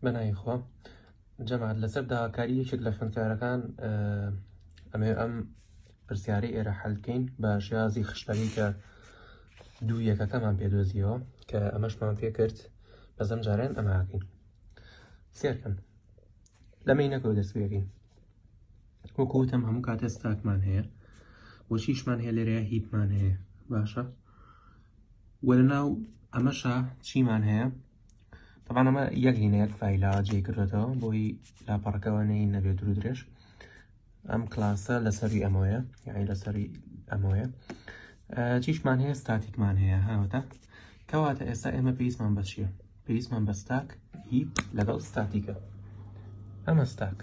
بەناوی خوا جەماعەت لەسەر داواکاری یەکێک لە خوێندکارەکان ئەمێ ئەم پرسیارەی ئێرە حەلکەین بە شێوازی خشتەکەی کە دوو یەکەکەمان پێدۆزیەوە کە ئەمەشمان پێکرد بەزەم جارێن ئەماکەین سێرکەن لە main ەکەوە دەست پێکەین وەکو وتم هەموو کاتێ stack مان هەیە و چیشمان هەیە لێرەیە heap مان هەیە باشە و لەناو ئەمەشا چیمان هەیە طبعا ئەمە یەک هینە یەک file ە جێ کردێتەوە بۆی لاپەڕەکەەوە نەی نەبێت دوور درێژ ئەم کلاسە لەسەری ئەمەیە یعنی لەسەری ئەمەیە چیشمان هەیە static مان هەیە هاوتە کەواتە ئێستا ئێمە پێویستمان بە چییە پێویستمان بە stack heap لەگەڵ static ە ئەمە stack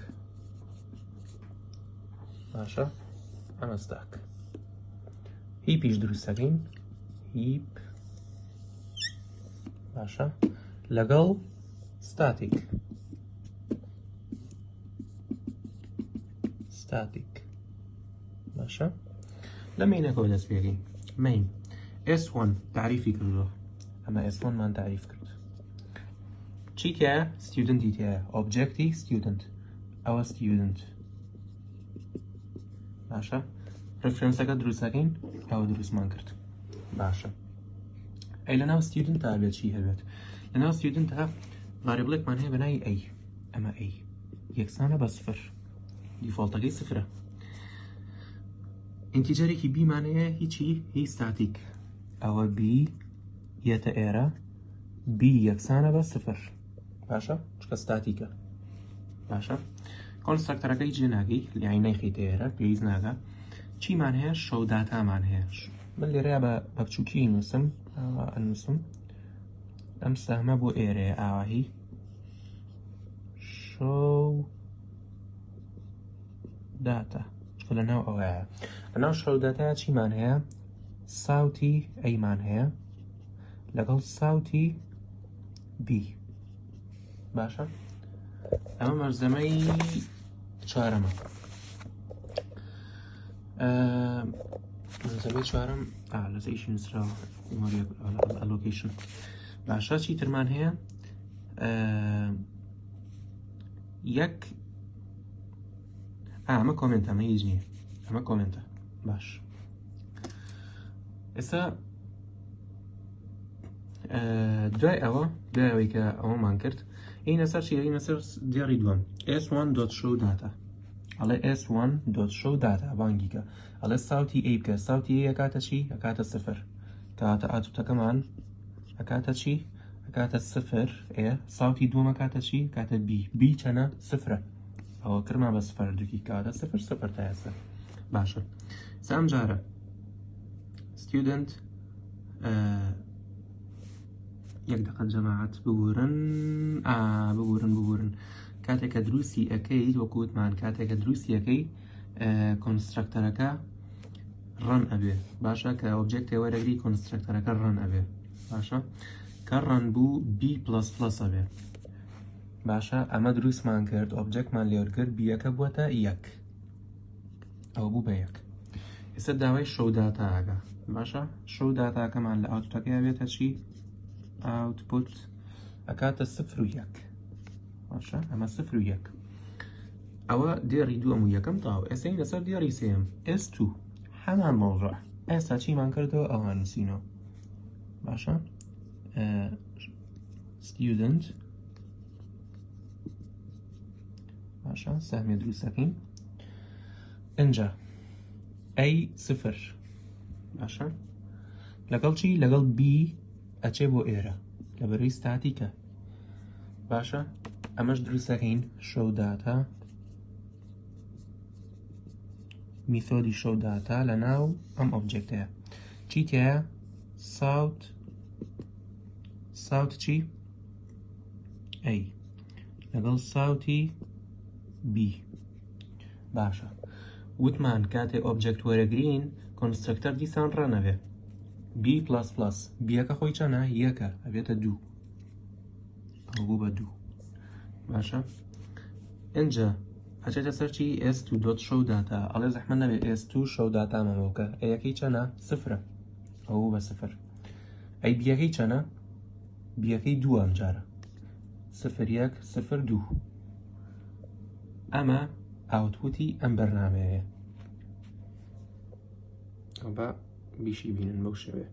باشە ئەمە stack heap یش دروست دەکەین heap باشە لەگەڵ static static باشە لە main ەکەوە دەست پێکەین main S1 تعریفی کردووە ئەمە S1 مان تعریف کرد چی تایە student ی تایە object ی student ئەوە student باشە reference ەکە دروستەکەین ئەوە دروستمان کرد باشە ئەی لەناو student تا بێت چی هەبێت لەناو student تا variable ێکمان هەیە بەناوی a ئەمە a یەکسانە بە سفر default ەکەی سفرە integer ێکی b مان هەیە هیچی هی ستاتیک ئەوە b یەتە ئێرە b یەکسانە بە سفر باشە چکە static ە باشە constructor ەکەی جێ ناگەی لیای نەیخیتە ئێرە پێویست ناگە چیمان هەیە show data مان هەیە من لێرەیە بە بچووکی نووسم ئەنووسم ئەم سەهمە بۆ ئێرەیە ئاواهی show data چکە لە ناو ئەوەیە لە ناو show data چیمان هەیە sout ی a مان هەیە لەگەڵ sout ی b باشە ئەمە مەرزەمەی چوارەمە مەرزەمەی چوارەم لەسە ئیشی نووسراوە allocation باشە چی ترمان هەیە یەک ئەمە comment ە ئەمە هیچ نییە ئەمە comment ە باش ئێستا دوای ئەوە دوای ئەوەی کە ئەوەمان کرد ئینە سەر چی ئینە سەر دێڕی دووەم S1 dot show data ئەڵێ S1 dot show data بانگیکە ئەڵێ sout ی a بکە sout ی a ئەکاتە چی ئەکاتە سفر کەواتە output ەکەمان ئەکاتە چی ئەکاتە سفر ئێ sout ی دووەم ئەکاتە چی کاتە b b چەنە سفرە ئەوە کرما بە سفر دوکی کاتە سفر سفر تا ئێستا باشە سام جارە student یەک دقە جەماعەت ببورن ئا ببورن ببورن کاتێک کە دروستی ئەەکەیت وەکووتمان کاتێک کە دروستی ئەەکەی constructor ەکە run ئەبێ باشە کە object ێ وەرەگری constructor ەکە run ئەبێ باشە کە run بوو b plus plus ئەبێ باشە ئەمە دروستمان کرد object مان لێوەرگرت b یەکە بووەتە یەک ئەوە بوو بە یەک ئێستا داوای show data ئەگا باشە show data کەمان لە output ەکەی بێتە چی output ئەکاتە سفر و یەک باشە ئەمە سفر و یەک ئەوە دێڕی دووەم و یەکەم تاو ئێستا لەسەر دێڕی سێم S2 هەمان مەوزوع ئێستا چیمان کردەوە ئەوان نووسینەوە باشە student باشە سەهمێ دروست دەکەین ئینجا a سفر باشە لەگەڵ چی لەگەڵ b ئەچێ بۆ ئێرە لە بەرەی static ە باشە ئەمەش دروست دەکەین show data method ی show data لە ناو ئەم object ەیە چی تایە sout sout چی a لەگەڵ sout ی b باشە وتمان کاتێ object وەرەگرین constructor دیسان run ئەبێ b plus plus b یەکە خۆی چەنە یەکە ئەبێتە دوو ئەو بوو بە دوو باشە ئینجا ئەچێتە سەر چی S2 dot show data ئەڵێ زەحمە نەبێ S2 show data مەمەوکە a یەکەی چەنە سفرە ئەو بە سفر ئەی b یەکەی چەنە b یەکەی دوو ئەم جارە. 0 1 0 2. ئەمە output ی ئەم بەرنمەیە. با بیشی بینن بەو شێوەیە.